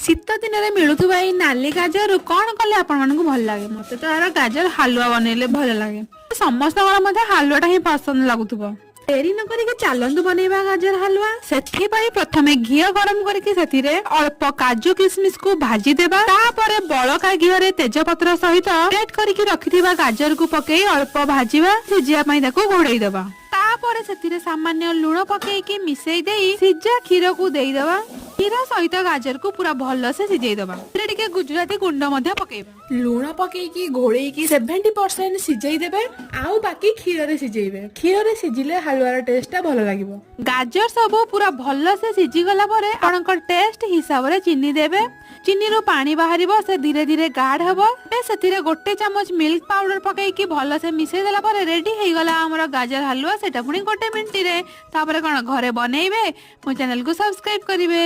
ଶୀତ ଦିନରେ ମିଳୁଥିବା ଏଇ ନାଲି ଗାଜରରୁ କଣ କଲେ ଆପଣମାନଙ୍କୁ ଭଲ ଲାଗେ? ମତେ ତ ଏହାର ଗାଜର ହାଲୁଆ ବନେଇଲେ ଭଲ ଲାଗେ। ସମସ୍ତଙ୍କର ମଧ୍ୟ ହାଲୁଆଟା ହିଁ ପସନ୍ଦ ଲାଗୁଥିବ। ଡେରି ନ କରିକି ଚାଲନ୍ତୁ ବନେଇବା ଗାଜର ହାଲୁଆ। ସେଥିପାଇଁ ପ୍ରଥମେ ଘିଅ ଗରମ କରିକି ସେଥିରେ ଅଳ୍ପ କାଜୁ କିସମିସ କୁ ଭାଜି ଦେବା। ତାପରେ ବଳକା ଘିଅରେ ତେଜପତ୍ର ସହିତ ଗ୍ରେଟ୍ କରିକି ରଖିଥିବା ଗାଜରକୁ ପକେଇ ଅଳ୍ପ ଭାଜିବା। ସିଝିବା ପାଇଁ ତାକୁ ଘୋଡେଇ ଦବା। ତାପରେ ସେଥିରେ ସାମାନ୍ୟ ଲୁଣ ପକେଇକି ମିଶେଇ ଦେଇ ସିଝା କ୍ଷୀରକୁ ଦେଇଦବା। କ୍ଷୀର ସହିତ ଗାଜରକୁ ପୁରା ଭଲସେ ସିଝେଇ ଦବା। ସେଥିରେ ଟିକେ ଗୁଜୁରାତି ଗୁଣ୍ଡ ମଧ୍ୟ ପକେଇବା। ଲୁଣ ପକେଇକି ଘୋଡେଇକି 70% ସିଝେଇ ଦେବେ, ଆଉ ବାକି କ୍ଷୀରରେ ସିଝେଇବେ। କ୍ଷୀରରେ ସିଝିଲେ ହାଲୁଆର ଟେଷ୍ଟଟା ଭଲ ଲାଗିବ। ଗାଜର ସବୁ ପୁରା ଭଲସେ ସିଝିଗଲା ପରେ ଆପଣଙ୍କ ଟେଷ୍ଟ ହିସାବରେ ଚିନି ଦେବେ। ଚିନିରୁ ପାଣି ବାହାରିବ, ସେ ଧୀରେ ଧୀରେ ଗାଢ ହବ। ଏବେ ସେଥିରେ 1 ଚାମଚ ମିଲ୍କ ପାଉଡର ପକେଇକି ଭଲସେ ମିଶେଇ ଦେଲା ପରେ ରେଡି ହେଇଗଲା ଆମର ଗାଜର ହାଲୁଆ। ସେଟା ପୁଣି 1 ମିନିଟରେ। ତାପରେ କଣ, ଘରେ ବନେଇବେ, ମୋ ଚ୍ୟାନେଲକୁ ସବସ୍କ୍ରାଇବ କରିବେ।